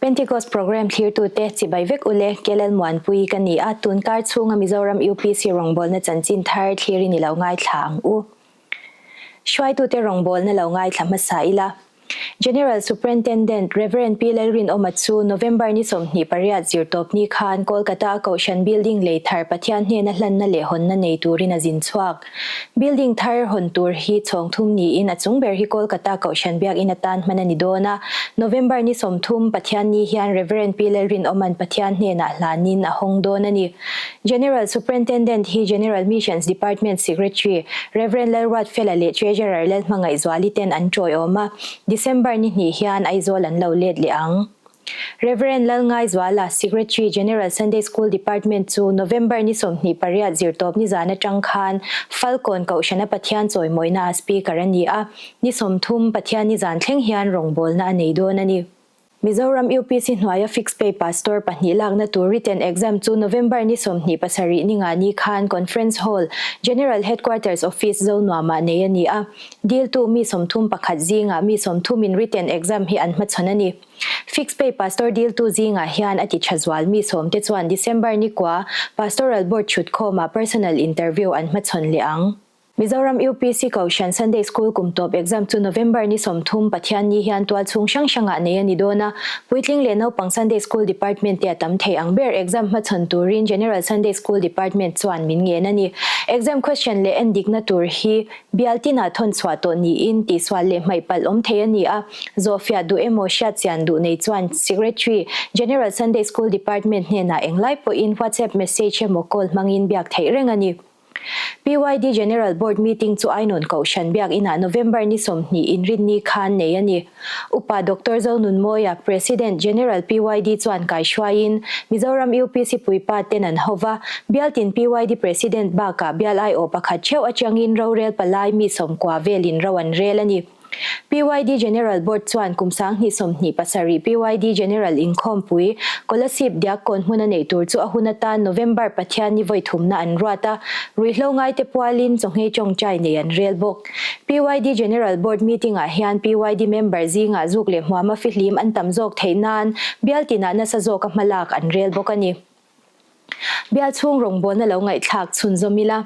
Pentecost Programme thlirtute chibai vek ule, Kelel Muanpui ka ni a, tunkar chhunga Mizoram UPC rawngbawlna chanchin thar thlirin i lo ngaithla ang u. Hruaitute rawngbawlna lo ngaithla hmasa ila. General Superintendent Rev. Pi Lalrinawma chu November ni 28 zirtawpni khan Kolkata-a Kohhran Building lei thar Pathian hnena hlanna leh hawnna nei turin a zin chhuak. Building thar hawn tur hi chhawng thum niin a chung ber hi Kolkata Kohhran Biakin atan hman a ni dawn a. November ni 30 Pathianni hian Rev. Pi Lalrinawma'n Pathian hnenah hlanin a hawng dawn a ni. General Superintendent hi General Missions Department Secretary Rev. Lalruatfela leh Treasurer Lalhmangaihzuali ten an tawiawm a, December ni hnih hian Aizawl an lo let leh ang. Rev. Lalngaizuala, Secretary, General Sunday School Department chu November ni 28 zirtawp nizan atang khan Falkawn Kohhrana Pathian chawimawina a Speaker a ni a, ni 30 Pathian nizan thleng hian rawngbawlna a nei dawn a ni. Mizoram UPC hnuaia Fixed Pay Pastor pahnih lakna tur written exam chu November ni 27 ni nga ni khan Conference Hall, General Headquarters Office Zonuamah nei a ni a. Diltu mi 31 zingah mi 30 in written exam hi an hmachhawn a ni. Fixed Pay Pastor diltu zingah hian a ti tha zual mi sawm te chuan December ni kua Pastoral Board thutkhawmah personal interview an hmachhawn leh ang. Mizoram UPC Kohhran Sunday School kum tawp exam chu November ni 30 Pathianni hian tual chhung hrang hrangah nei a ni dawn a. Puitling leh naupang Sunday School Department te a tam thei ang ber exam hmachhawn turin General Sunday School Department chuan min ngen a ni. Exam question leh endikna tur hi bial tinah thawn chhuah tawh niin tihsual leh hmaih palh awm thei a ni a. Zawhfiah duh emaw hriatchian duh nei chuan Secretary, General Sunday School Department hnenah englai pawhin WhatsApp message emaw call hmangin biak theih reng a ni. PYD General Board meeting chu Ainawn Kohhran Biakinah November ni 20 inrinni khan nei a ni. Upa Doctor Zonunmawia, President General PYD chuan kaihruaiin Mizoram UPC puipa ten an hova, Bialtin PYD President bakah bial aiawh pakhat theuh atangin rorel palai mi 90 velin ro an rel a ni. PYD General Board chuan kum 2027 PYD General Inkhawmpui, Kolasib Diakkawn hmuna neih tur chu a hun atan November Pathian ni vawi thumna an ruat a, ruihhlo ngaite pualin chawngei tawngtai nei an rel bawk. PYD General Board meeting ah hian PYD member zingah zuk leh hmuama fihlim an tam zawk theih nan bial tinah nasa zawka hmalak an rel bawk a ni. Bial chhung rawngbawlna lo ngaihthlak chhunzawm ila.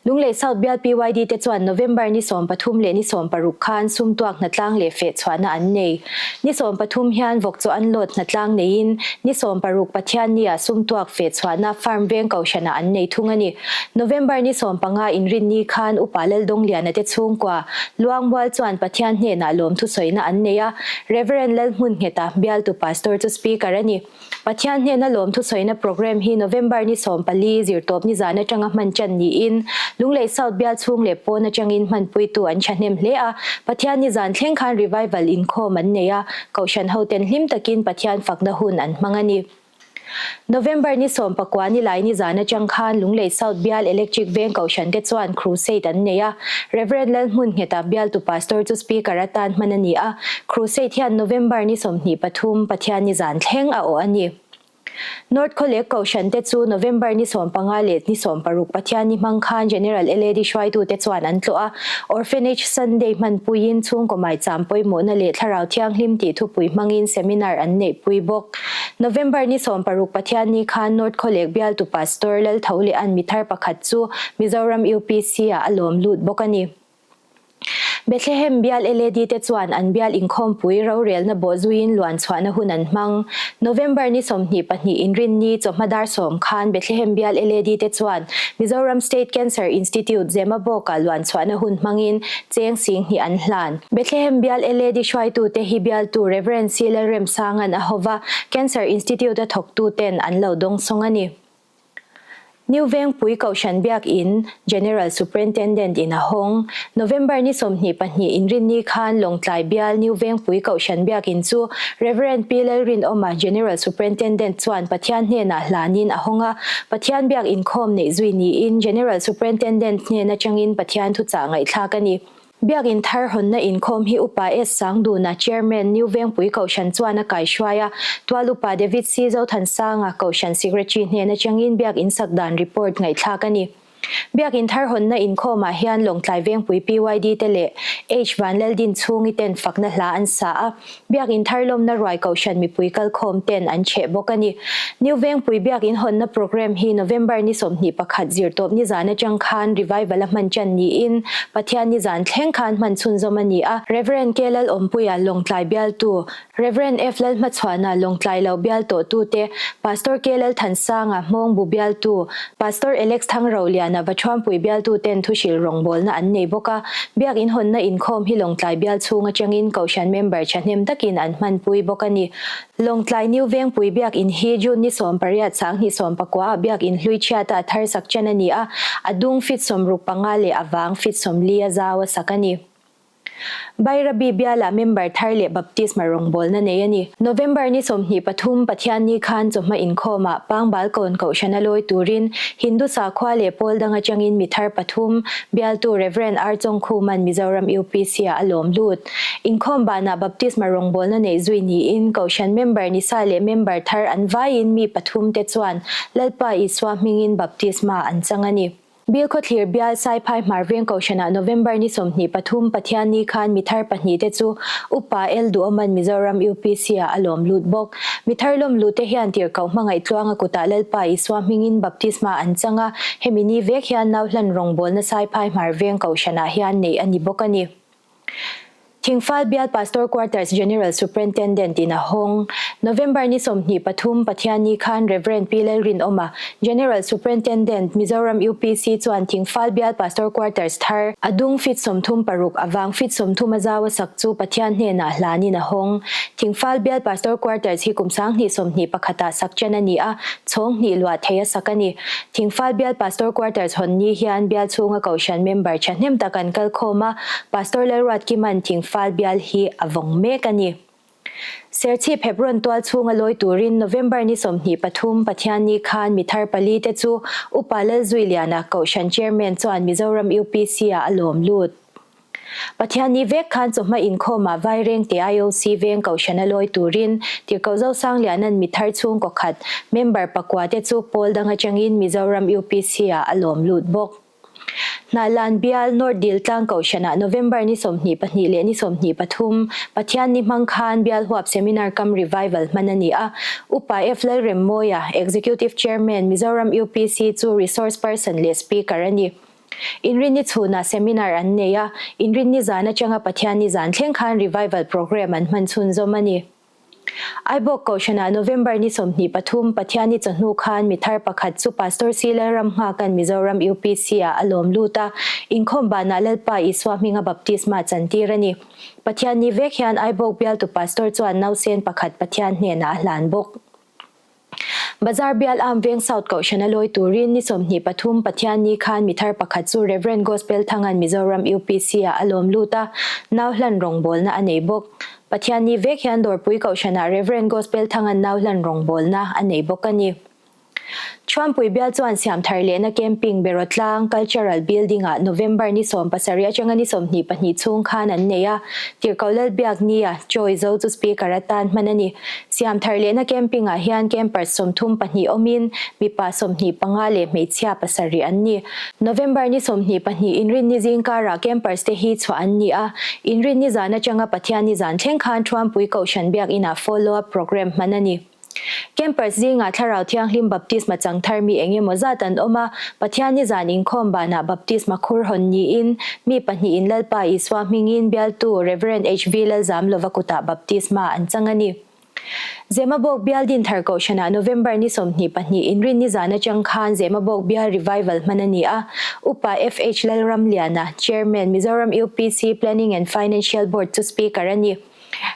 Lunglei South Bial PYD te chuan November ni 13 leh ni 16 khan sumtuak hnatlang leh feh chhuahna an nei. Ni 13 hian vawk chaw an load hnatlang neiin ni 16 Pathiannia sumtuak feh chhuahna Farm Veng Kohhranah an nei thung a ni. November ni 15 inrinni khan Upa Laldawngliana te chhungkua Luangmual chuan Pathian hnenah lawmthu sawina an nei a, Rev. Lalhmungheta bialtu Pastor chu Speaker a ni. Pathian hnena lawmthu sawina programme hi November ni 14 zirtawp ni zan atanga hman chan niin Lunglei South bial chhung leh pawn atangin hmanpuitu an thahnem hle a. Pathian ni zan thleng khan revival inkhawm an nei a, Kohhran hoten hlim takin Pathian fakna hun an hmang a ni. November ni 19 ni lai ni zan atang khan Lunglei South bial Electric Veng Kohhran te chuan crusade an nei a. Rev. Lalhmungheta bialtu Pastor chu Speaker atan hman a ni a. Crusade hian November ni 23 Pathian ni zan thleng a awh a ni. North Khawlek Kohhran te chu November ni 15 leh ni 16 Pathian ni hmang khan General LAD hruaitute chuan an tlawh a. Orphanage Sunday hmanpuiin chhungkaw maicham pawimawhna leh thlarau thianghlim tih thupui hmangin seminar an neihpui bawk. November ni 16 Pathian ni khan North Khawlek bialtu Pastor Laltho leh an mithar pakhat chu Mizoram UPC ah a lawm lut bawk a ni. Bethlehem bial LAD te chuan an bial inkhawmpui rorelna bawhzuiin luan chhuahna hun an hmang. November ni 22 inrinni chawhma dar 10 khan Bethlehem bial LAD te chuan Mizoram State Cancer Institute Zemabawk-ah luan chhuahna hun hmangin cheng 2000 an hlan. Bethlehem bial LAD hruaitute hi bialtu Rev. C. Lalremsanga'n a hova, Cancer Institute-a thawktuten an lo dawngsawng a ni. New Vengpui Kohhran Biakin General Superintendent in a hawng. November ni 22 inrinni khan Lawngtlai bial New Vengpui Kohhran Biakin chu Rev. Pi Lalrinawma General Superintendent chuan Pathian hnenah hlanin a hawng a, Pathian biak inkhawm neih zui niin General Superintendent hnen atangin Pathian thuchah ngaihthlak a ni. Biakin thar hawnna inkhawm hi Upa S. Sangduna, Chairman, New Vengpui Kohhran chuan a kaihruai a, Tual Upa David C. Zothansanga, Kohhran Secretary hnen atangin biak insak dan report ngaihthlak a ni. Biakin thar hawnna inkhawmah hian Lawngtlai Vengpui PYD te leh H Vanlaldin chhungi ten fakna hla an sa a, Biakin thar lawmna ruai kohhran mipui kalkhawm ten an chheh bawk a ni. New Vengpui Biakin hawnna programme hi November ni 21 zirtawp nizan atang khan revival a hman tan niin Pathian nizan thleng khan hman chhunzawm a ni a. Rev. K Lalawmpuia Lawngtlai bialtu Rev. F. Lalhmachhuana Lawngtlai lo bial tawhtute, Pastor K. Lalthansanga Hmawngbu bialtu, Pastor Alex Thangroliana Vaṭhuampui bialtuten thuhrilh rawngbawlna an nei bawk a, Biak inhawnna inkhawm hi Lawngtlai bial chhung atangin Kohhran member thahnem takin an hmanpui bawk a ni. Lawngtlai New Vengpui Biak In hi June ni 18 2019 ah Biak In hlui chhiata a thar sak ṭan a ni a, a dung feet 65 leh a vang feet 40 a zau a sak a ni. Bairabi bialah member thar leh baptisma rawngbawlna nei a ni. November ni 23 Pathianni khan chawhma inkhawmah Pangbal Kawn Kohhrana lawi turin Hindu sakhua leh pawl dang atangin mi thar pathum, bialtu Rev. R. Chawngkhuman Mizoram UPC-ah a lawm lut. Inkhawm banah baptisma rawngbawlna neih zui niin Kohhran member ni sa leh member thar an vaiin mi pathum te chuan Lalpa Isua hmingin baptisma an chang a ni. Bilkhawthlir bial Saiphai Hmarveng Kohhranah November ni 23 Pathianni khan mi thar pahnihte chu Upa El Duhawman Mizoram UPC-ah a lawm lut bawk. Mi thar lawm lutte hian tirhkoh hmangaih tluanga kutah Lalpa Isua hmingin baptisma an chang a, hemi ni vek hian nauhlan rawngbawlna Saiphai Hmarveng Kohhranah hian neih a ni bawk a ni. Thingfal Bial Pastor Quarters General Superintendent in a hawng. November ni 23 Pathianni khan Rev. Pi Lalrinawma, General Superintendent, Mizoram UPC chuan Thingfal Bial Pastor Quarters thar, a dung feet 36, a vang feet 30 a zau a sak chu Pathian hnenah hlanin a hawng. Thingfal Bial Pastor Quarters hi kum 2021 ah sak ṭan a ni a, chhawng hnih luah thei a sak a ni. Thingfal Bial Pastor Quarters hawn ni hian bial chhunga kohhran member thahnem tak an kal khawm a, Pastor Lalruatkima'n Thingfal bial hi a vawng mek a ni. Serchhip Hebron tual chhunga lawi turin November ni 23 Pathianni khan mi thar pali te chu Upa Lalzuiliana Kohhran Chairman chuan Mizoram UPC-ah a lawm lut. Pathianni vek khan chawhma inkhawmah Vairengte IOC veng Kohhrana lawi turin Tirhkoh Zosangliana'n mi thar chhungkaw khat member pakua te chu pawl dang atangin Mizoram UPC-ah a lawm lut bawk. Hnahlan bial North Diltlang Kohhranah November ni 22 leh ni 23 Pathianni hmang khan bial huap Seminar cum Revival hman a ni a. Upa F Lalremmawia, Executive Chairman, Mizoram UPC chu Resource Person leh Speaker a ni. Inrinni chhunah seminar an nei a, Inrinni zan atanga Pathianni zan thleng khan revival programme an hman chhunzawm a ni. Aibawk Kohhranah November ni 23 Pathianni chawhnu khan mi thar pakhat chu Pastor C Lalramnghakan Mizoram UPC ah a lawm lut a, inkhawm banah Lalpa Isua hminga baptisma chantir a ni. Pathianni vek hian Aibawk bialtu Pastor chuan nausen pakhat Pathian hnenah a hlan bawk. Bazar bial Am Veng South Kohhrana lawi turin ni 23 Pathianni khan mi thar pakhat chu Rev. Gospel Thangan Mizoram UPC ah a lawm lut a, nau hlan rawngbawlna a nei bawk. Pathianni vek hian Dawrpui Kohhranah Rev. Gospel Thangan nau hlan rawngbawlna a nei bawk a ni. Chhuanpui bial chuan siam thar lehna camping Berawtlang Cultural Building ah November ni 17 atanga ni 22 chhung khan an nei a, Tirhkoh Lalbiaknia Joy Zo chu Speaker atan hman a ni. Siam thar lehna camping ah hian campers 32 awmin mipa 25 leh hmeichhia pasarih an ni. November ni 22 Inrinni zingkarah campers te hi chhuah an ni a, Inrinni zan atanga Pathianni zan thleng khan Thuampui Kohhran Biakinah follow up programme hman a ni. Campers zingah Thlarau Thianghlim Baptisma chang thar mi eng emaw zat an awm a, Pathianni zan inkhawm banah Baptisma khur hawn niin mi pahnihin Lalpa Isua hmingin bialtu Rev. HV Lalzamlova kutah Baptisma an chang a ni. Zemabawk bial Dinthar Kohhranah November ni 22 Inrinni zan atang khan Zemabawk bial Revival hman a ni a, Upa FH Lalramliana, Chairman, Mizoram UPC Planning and Financial Board chu Speaker a ni.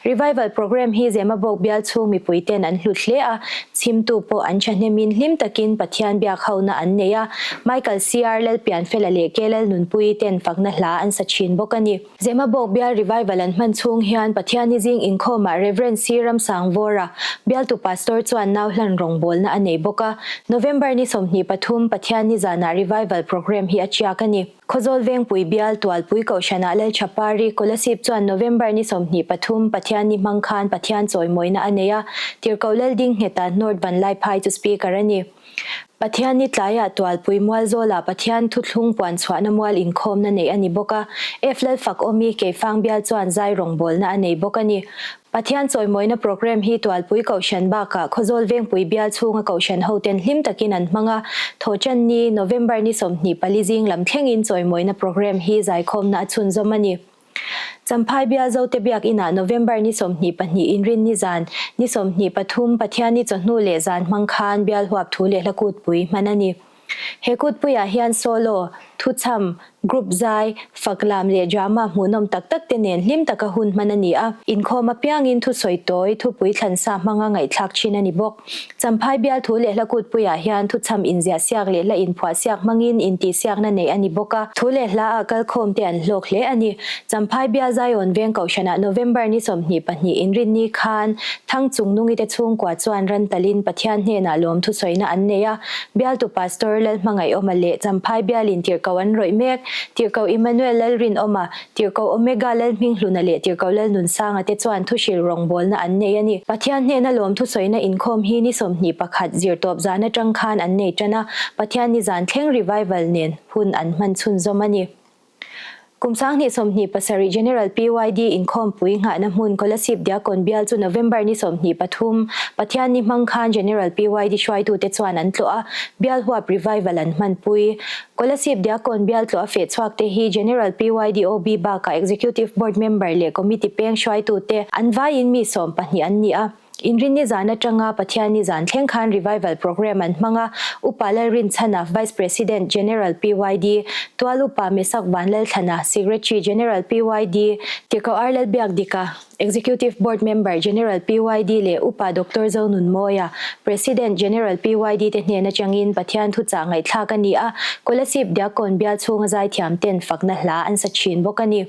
Revival programme hi Zemabawk bial chhung mipui ten an hlut hle a, chhimtu pawh an thahnemin hlim takin Pathian biak hona an nei a, Michael CR Lalpianfela leh K Lalnunpuii ten fakna hla an sa thin bawk a ni. Zemabawk bial revival an hman chhung hian Pathianni zing inkhawmah Rev. C Ramsangvawra, bialtu pastor chuan nau hlan rawngbawlna a nei bawk a, November ni 23 Pathianni zanah revival programme hi a chiak a ni. Khawzawl Vengpui bial Tualpui Kohhranah Lalchapari Kolasib chuan November ni 23 Pathian. Pathianni hmang khan Pathian chawimawina a nei a, Tirhkoh Laldingngheta North Vanlaiphai chu Speaker a ni. Pathianni tlaiah Tualpui Mualzawlah Pathian thuthlung puan chhuahna mual inkhawmna neih a ni bawk a, F Lalfakawmi Keifang bial chuan zai rawngbawlna a nei bawk a ni. Pathian chawimawina programme hi Tualpui Kohhran bakah Khawzawl Vengpui bial chhunga Kohhran hoten hlim takin an hmang a, Thawhṭanni, November ni 24 zing lam thlengin chawimawina programme hi zaikhawmna a chhunzawm a ni. Champhai bial Zote Biak Inah November ni 22 Inrinni zan, ni 23 Pathianni chawhnu leh zan hmang khan bial huap thu leh hla kutpui hman a ni. He kutpuiah hian solo, thuchham, group zai, faklam leh drama hmuhnawm tak tak te nen hlim taka hun hman a ni a. Inkhawm apiangin thusawi tawi, thupui thlansa hmanga ngaihthlak thin a ni bawk. Champhai bial thu leh hla kutpuiah hian thuchham inziah siak leh hla inphuah siak hmangin intihsiakna neih a ni bawk a. Thu leh hla ah kalkhawm te an hlawk hle a ni. Champhai bial Zion veng Kohhranah November ni 22 inrinni khan Thangchungnungi te chhungkua chuan ran talin Pathian hnenah lawm thusawina an nei a. Bialtu Pastor Lalhmangaihawma leh Champhai bialin Tirhkoh an rawih mek. Tirhkoh Emmanuel Lalrinawma, Tirhkoh Omega Lalhminghluna leh Tirhkoh Lalnunsanga te chuan thuhril rawngbawlna an nei a ni. Pathian hnena lawm thusawina inkhawm hi ni 21 zirtawp zan atang khan an nei tan a, Pathian ni zan thleng revival nen hun an hman chhunzawm a ni. Kum 2027 General PYD inkhawmpui nghahna hmun Kolasib Diakon bial chu November ni 23, Pathianni hmang khan General PYD hruaitute chuan an tlawh a, bial huap revival an hmanpui. Kolasib Diakon bial tlawh a feh chhuakte hi General PYD OB bakah Executive Board member leh Committee peng hruaitute an vaiin mi 12 an ni a. Inrinni zan atanga Pathianni zan thleng khan Revival Programme an hmang a, Upa Lalrinchhana, Vice President, General PYD, Tual Upa Mesak Vanlalthlana, Secretary, General PYD, Tirhkoh Ar Lalbiakdika, Executive Board Member, General PYD leh Upa Doctor Zonunmawia, President, General PYD te hnen atangin Pathian thuchah ngaihthlak a ni a, Kolasib Diakon bial chhunga zaithiam ten fakna hla an sa thin bawk a ni.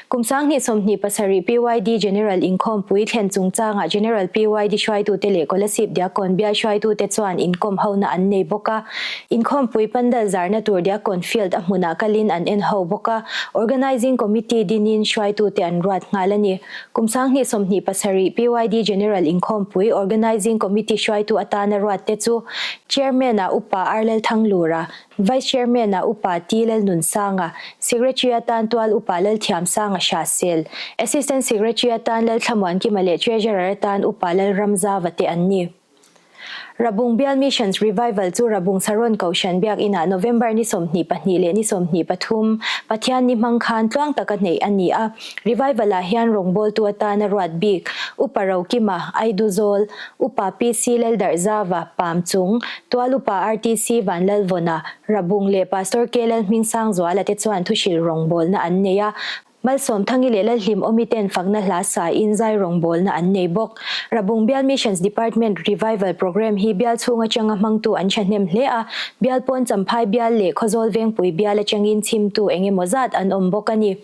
Kum 2027 PYD General inkhawmpui thlen chungchangah General PYD hruaitute leh Kolasib Diakon bial hruaitute chuan inkawm hona an nei bawk a. Inkhawmpui pandal zarna tur Diakon Field a hmunah kalin an en ho bawk a. Organising Committee dinin hruaitute an ruat nghal a ni. Kum 2027 PYD General inkhawmpui Organising Committee hruaitu atana ruatte chu Chairman-ah Upa Arlel Thanglura, Vice Chairman ah Upa T Lalnunsanga, Secretary atan Tual Upa Lalthiamsanga Hrahsel, Assistant Secretary atan Lalthlamuankima leh Treasurer atan Upa Lalramzava te an ni. Rabung Bial Missions Revival chu Rabung Saron Kohhran Biakinah November ni 22 leh ni 23, Pathian ni hmang khan tluang taka hneih a ni a. Revival ah hian rawngbawltu atana ruat bik Upa Rokima, Aiduzawl, Upa PC Laldarhzava, Pam Chung, Tual Upa RTC Vanlalvawna, Rabung leh Pastor K Lalhmingsangzuala te chuan thuhril rawngbawlna an nei a. Malsawmthangi leh Lalhlimawmi ten fakna hla sain zai rawngbawlna an nei bawk. Rabung Bial Missions Department Revival Programme hi bial chhung atanga hmangtu an thahnem hle a, bial pawn Champhai bial leh Khawzawl Vengpui bial atangin chhimtu engemaw zat an awm bawk a ni.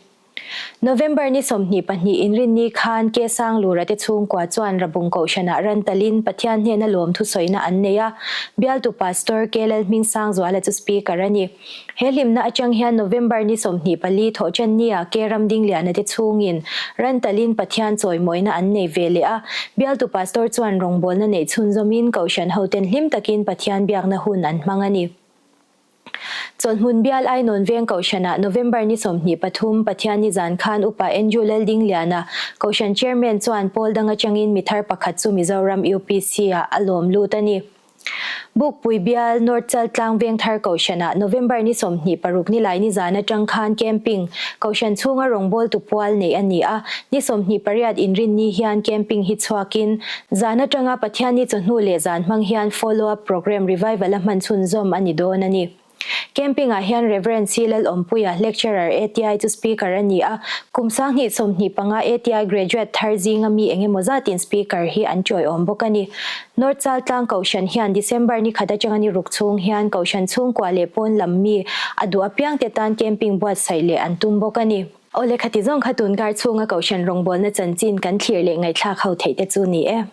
November ni 22 inrinni khan Ke Sanglura te chhungkua chuan Rabung Kohhranah ran talin Pathian hnena lawm thusawina an nei a, bialtu Pastor Ke Lalhmingsangzuala chu Speaker a ni. He hlimna atang hian November ni 24 thawhṭannia Ke Ramdingliana te chhungin ran talin Pathian chawimawina an nei ve leh a, bialtu Pastor chuan rawngbawlna neih chhunzawmin Kohhran hoten hlim takin Pathian biakna hun an hmang a ni. Chawlhmun bial Ainawn veng Kohhranah November ni 23, Pathianni zan khan Upa Andrew Laldingliana, Kohhran Chairman chuan pawl dang atangin mi thar pakhat chu Mizoram UPC-ah a lawm lut a ni. Bukpui bial North Chaltlang Vengthar Kohhranah November ni 26 nilai ni zan atang khan camping, Kohhran chhunga rawngbawltu pual neih a ni a, ni 28 inrinni hian camping hi chhuakin Zan atanga Pathianni chawhnu leh zan hmang hian follow up programme revival a hman chhunzawm a ni dawn a ni. Camping ah hian Rev. C Lalawmpuia, Lecturer, ATI chu speaker a ni a, kum 2025 ATI graduate thar zinga mi engemaw zatin speaker hi an tawiawm bawk a ni. North Chaltlang Kohhran hian December ni khat atanga ni ruk chhung hian Kohhran chhungkua leh pawn lam mi a duh apiang te tan camping buatsaih leh an tum bawk a ni. Aw lehkha ti zawng kha tun kar chhunga Kohhran rawngbawlna chanchin kan thlir leh ngaihthlak ho theih te chu ni e.